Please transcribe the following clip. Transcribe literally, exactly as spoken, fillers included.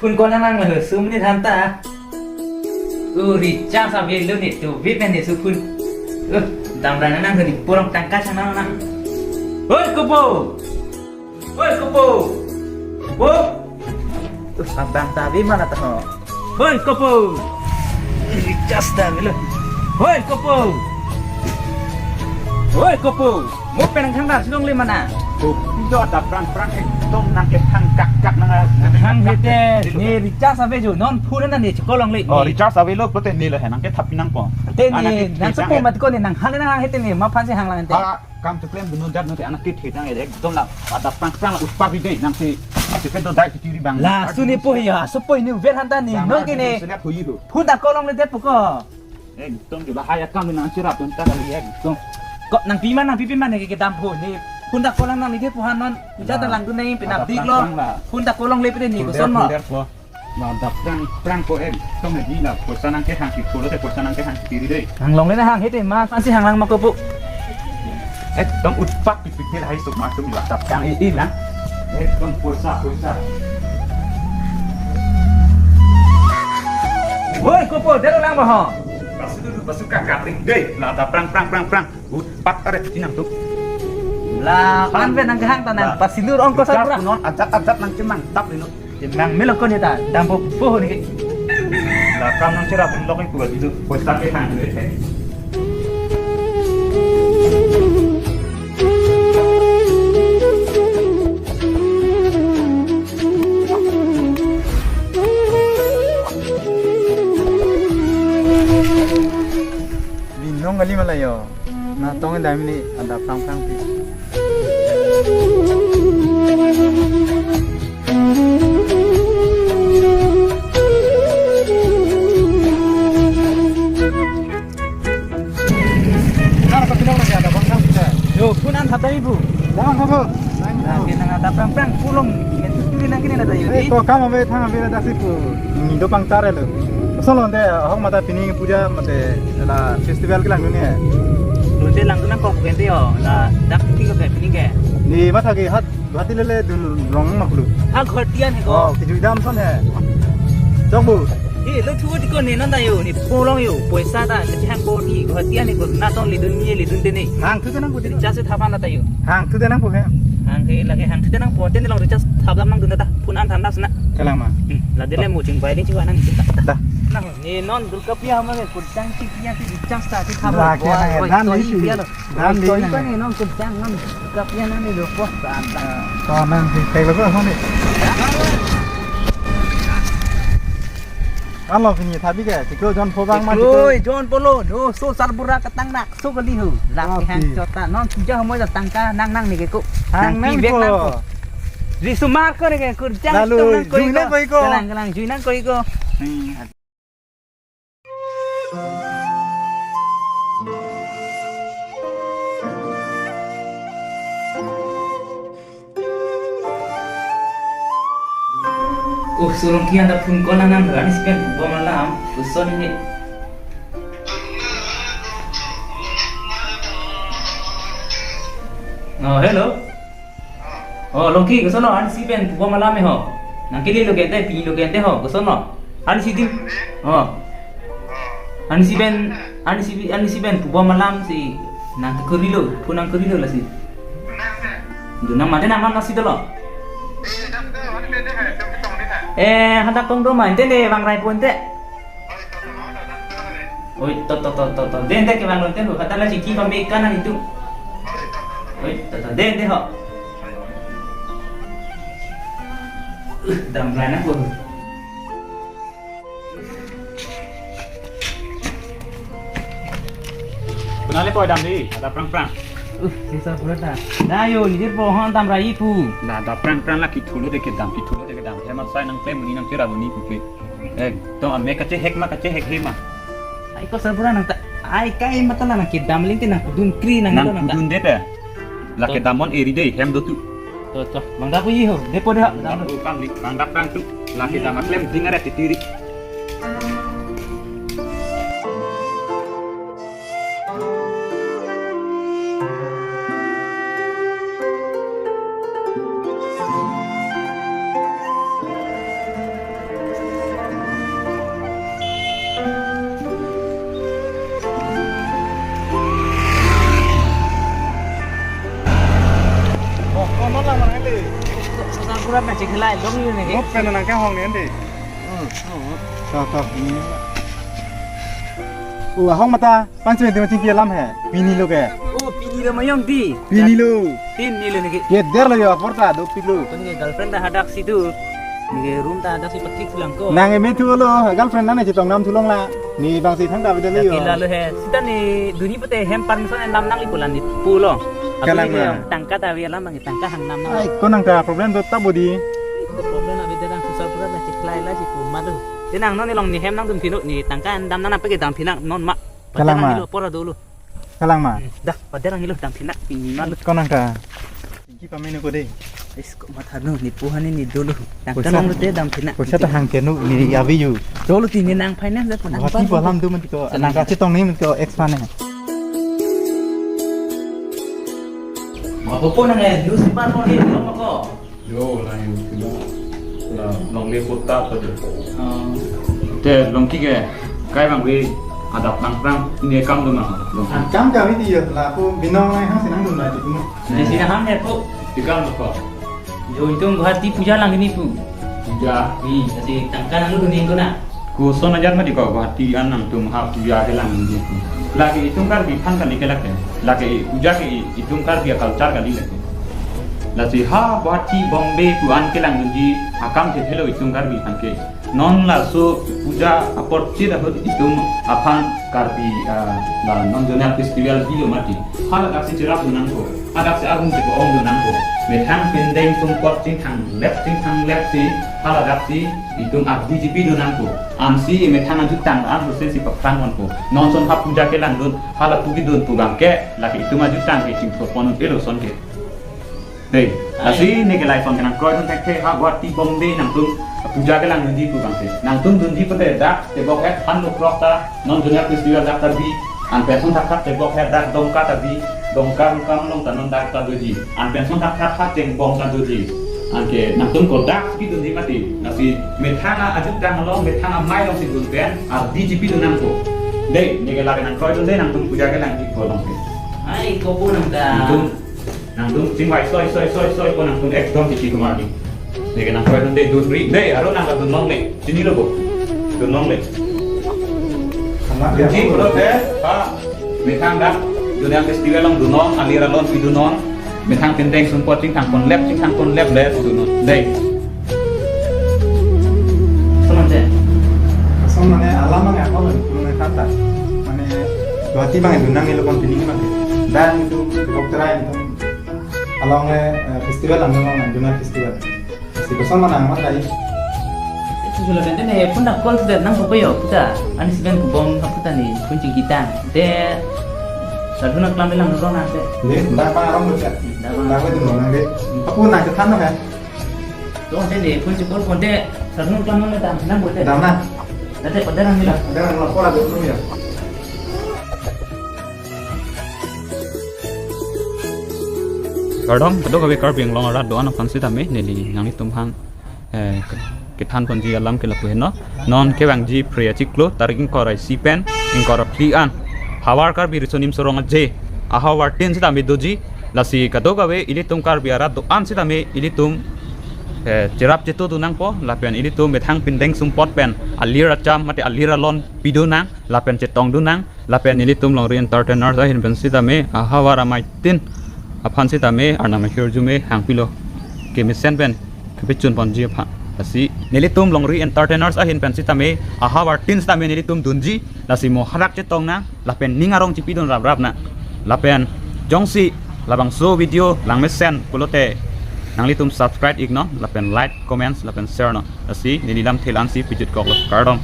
Phone call nang nang lo, sum ni than ta. Uh, recharge avelo ne, to vit ne su phone. Uh, damra nang nang ni porong tangka chang nang nang. Hoi, kopo. Hoi, kopo. Kopo. Uh, abang ta vi mana ta ho. Hoi, kopo. Recharge ta avelo. Hoi, kopo. Hoi, kopo. Mo pen nang khang dar si longle mana. Kopi do adap prang prang ekdom nang kethang kak kak nang. Hang hete, ne recharge ave jo, non phone na ne chikol longle. Oh, recharge avelo pulote ne lo he nang kethap nangpo. Te ne, nang sopo mat ko ne nang hang nang hete ne, ma phan si hang lang te. Ah, kam to klem duno jat no te anak kit hit nang ekdom la adap prang prang la utpap ide nang si, si pedo dai tiri bang. La su ne po ya, sopo ne ver han ta ne, non ke ne. Phone ta call longle te po ko. Ekdom ke lahai akam nang chirap dun ta kali ekdom. Ko nang pi ma, nang pi pi ma ne ke kedam phone ne. Phone ta call nang ne ke puhan non. Kuja ta lang dun nai penap dik lo. Phone ta call longle pe ne koson mo. Na adap prang prang ko ekdom ne di na poisa nang kehang ki polo te poisa nang kehang ki tiri dei. Hang longle na hang hete ma phan si hang lang ma kopo. Ekdom utpap pipik ke lahai suk masuk la adap prang i i lang. Ekdom poisa poisa. Hoi kopo, dero lang ba ho. Basu dulu, basu kakak ring dei. La adap prang prang prang prang. Utpap are tinang tu. La, kan ve nang kehang ta nang. Pasilu ongkos. Jar pura. Non ajat ajat nang cemang tap ino. Cemang melo ko ne ta. Dampo po ne ke. La kam nang chirap pun lok ku itu. Poisa kehang dei. Binong kali malayo. Na tong dam ne adap prang prang pi. Nang apa pinong lagi adap prang prang pi. Yo, phone an thap tadi bu. Jangan apa. Nang ke nang adap prang prang pulang. Nang ke nang ke nang ada. Eh, ko kam ave thang ave ada si pu. Ni do pangchar lo. Solo de ahok mata pini puja mate la festival kelang dunia. Lote lang tu nang kok kente yo. La dak pini ko pini ke. Ni mata ke hat Guwahati lele dun rong ma kulu. Ha Guwahati an he ko. Oh, kijui dam son he. Chok bu. He lo thu di ko ne non ta yo ni polong yo. Poisa ta ne hang ko ni Guwahati an he ko na ton le dun ni le dun de ne. Hang thu te nang ko de. Recharge thap an ta yo. Hang thu te nang ko he. Hang he lage hang thu te nang po te ne long recharge thap lam nang dun ta. Phone an than das na. Kalang ma. Hmm. La de le mo ching bai ding chi wa nang ta. Da. Na ne non Durga Puja ma ke kurtang chi Puja chi recharge ta chi thap. La ke na dan ni chi. Dan di nang. Ko ni nong kejang nong kap ya nang ni lo po. To nang si tek lo ko ni. Alo kini thabi ke, tiklo jon pho bang ma tiklo. Oi, jon polo, no, so sarbura ketang nak, so kali ho. Lak hang chota, non puja mo ja tangka nang nang ni ke ko. Hang nang nang ko. Risumar ko ni ke, kurjang. Lalu, jui nang ko iko. Kelang, kelang, jui nang ko iko. Uh, Solongki anta phone call nang nang, arnisi pen bom alam, koson ini. Oh, hello. Oh, Longki, koson lo, arnisi pen pu bom alam ho. Nang kili lo kente, pini lo kente ho, koson lo. Arnisi dim. Oh. Arnisi pen, arnisi, arnisi pen pu bom alam si nang kuri lo, pu nang kuri lo lasi. Dun nang mate nang man lasi dolo. Eh, hadak tong do ma, ente ne bang rai pon te. Oi, to, to, to, to, to. Den de ke bang lonten ho, kata la chingki pame ikan nang itu. Oi, to, to, den de ho. Uh, dam rana ko. Kunale po dam di, ada prang-prang. Uh, sisa pura ta. Da yo, ni dir po hon dam rai pu. Na, ada prang-prang la kithulo de kedam, kithulo de kedam. Hemat sai nang klem ni nang kira buni pu ke. Eh, to ame kachehek ma, kachehek he ma. Ai ko sarbura nang ta. Ai kai mata nang kedam ling ke nang kudun kri nang. Nang kudun de ta. La kedam on eri de hem do tu. To, to. Mangda pu yi ho. Depo de ha. Mangda pu kam ni, mangda prang tu. La kedam klem ding are titiri. Pura pachekhelai dong yun neke. Mo pen nangkehong ne andi. Hmm. To, to. O, ahong mata, panchme dima chingki alam he. Pini lo ke. O, pini lo mayong di. Pini lo. Pini lo neke. Keder lo yo, apor ta dopik lo. Neke girlfriend ta hadaksi do. Neke room ta hadaksi pathik lang ko. Nang eme thu lo, girlfriend nang ne chetong nam thu long la. Ne bangsi thangta beda lo yo. Kila lo he. Sita ne duni pute hem permission en lam nangli pulo ne pulo. Kalang ma. Tangka ta ave alam bang tangka hang nam nang. Ai, ko nang ta problem do ta bodi. Ko problem ave de nang susar pura na cheklai la si pu ma do. De nang non ne long ne hem nangdun phi non ne tangka en dam nang nang pake dam phi nang non ma. Kalang ma. Pura dolo. Kalang ma. Hmm, dah, pada nang ilo dam phi nang pini ma lo. Ko nang ta. Ki pamenu ko de. Is ko matha nu ne pu hani ne dolo. Tangka nang lo te dam phi nang. Poisa ta hang ke nu ne ave yo. Dolo ti ne nang finance da pun. Guwahati alam do mati ko. Nang kachetong ne mati ko ex fan ne. Ma popo nang eh, newspaper ko ni, no ko. Yo, la yo, la, la longle putta pada. Oh. Te longki ke, kai bang ave, adap nang prang, ne kam do ma, longki. An kam kami di yo, la ko binong nang hang sinang dun la di kuno. Ne sinang hang ne ko. Di kam ko. Yo, itum Guwahati puja lang ini pu. Puja. Hmm, jadi tangka nang dun ko na. Koson ajar mati ko Guwahati an nangtum ha puja kelang nangji. Lake itum Karbi aphan kali ke lake. Lake puja ke itum Karbi culture kali lake. Lasi ha Guwahati Bombay pu an kelang nangji akam thethelo itum Karbi aphan ke. Non laso puja apor chit ahut itum aphan Karbi, ah, la non zonal festival bilo mati. Hala daksi cherap dun nangpo. Hala daksi arum chepa-ong dun nangpo. Methang pindeng sumpot chingthang lep chingthang lep si hala daksi itum ardi chipi dun nangpo. Ansi methang ajutang an husen si paprang ponpo. Non son ha puja kelang dun, hala puji dun pu bang ke, lake itum ajutang ke chingthur pon un elo son ke. Dei, lasi ne ke lai son ke nangkroi dun thekthe ha Guwahati Bombay nangtum puja kelang dunji pu bang ke. Nangtum dunji pute dak tebok het han lo krok ta non zonal festival dak ta bi. An penson thakthak tebok het dak Dongka ta bi, Dongka Rukam along ta non dak ta doji. An penson thakthak ha Chengbong ta doji. Anke nangtum ko dak bi dunji mati. Lasi methang ajutang along, methang amei along si dun pen, ardi chipi dun nangpo. Dei, ne ke lake nangkroi dun dei nangtum puja kelangji ko along ke. Ai, ko pu nang ta. Nangtum Nangtum chingvai soi soi soi soi ko nangtum ekdom tiki kumar di. Dei ke nangkroi dun dei dunri. Dei, aro nang dun longle. Chini lo bo. Dun longle. Anak ya. Dunji pulote, ha. Methang dak zonal festival along dun non, alir alon pi dun non. Methang pindeng sumpot chingthang pon lep, chingthang pon lep le dun non. Dei. Lason mane. Lason mane alam mane apa mane? Mane kata. Mane Guwahati bang dun nang ilo kon pini mane. Dan itu dokterai itu. Along le, eh, festival lang along lang, Dona festival. Si koson mana amat tadi? Itu sudah kan, ne phone dak call sudah nang buka yo, puta. Ani sigan kubong, puta ni, kunci kita. Te, satu nak kelam bilang dulu nang te. Ini, dak pang arong baca. Dak pang. Dak itu nang de. Aku nang kethan kan? Tuh, te ne, kunci call, phone te, satu nak kelam nang dam, nang buka. Dam na. Nanti pada nang bilang. Pada nang lapor aja dulu ya. Kardom, kadokave Karbi Anglong arat do-an aphan sitame, neli nanglitum aphan, eh, ke-, kethan ponji alam ke lapu heno. Non kevangji Phre achiklo, tarik ingkoi ra isi pen ingkoi ra phli an. Havar Karbi Riso Nimso Rong Aje ahavar tin sitame doji, lasi kadokave ilitum Karbi arat do-an sitame ilitum, eh, cherap cheto dun nangpo, lapen ilitum methang pindeng sumpot pen alir acham mate alir alon pi dun nang, lapen chetong dun nang. Lapen nelitum Longri Entertainers ahin pen sitame ahavar amei tin aphan sitame arnam ahirjume hangpilo kemesen pen kepechun ponji aphan. Lasi nelitum Longri Entertainers ahin pen sitame ahavar tin sitame nelitum dunji, lasi mo hadak chetong nang lapen ning arong chipi dun rap rap nang. Lapen jongsi labangso video langmesen pulote nanglitum subscribe iknon lapen like, comments lapen share non. Lasi neli lamthe la-an si pejut koklo, kardom.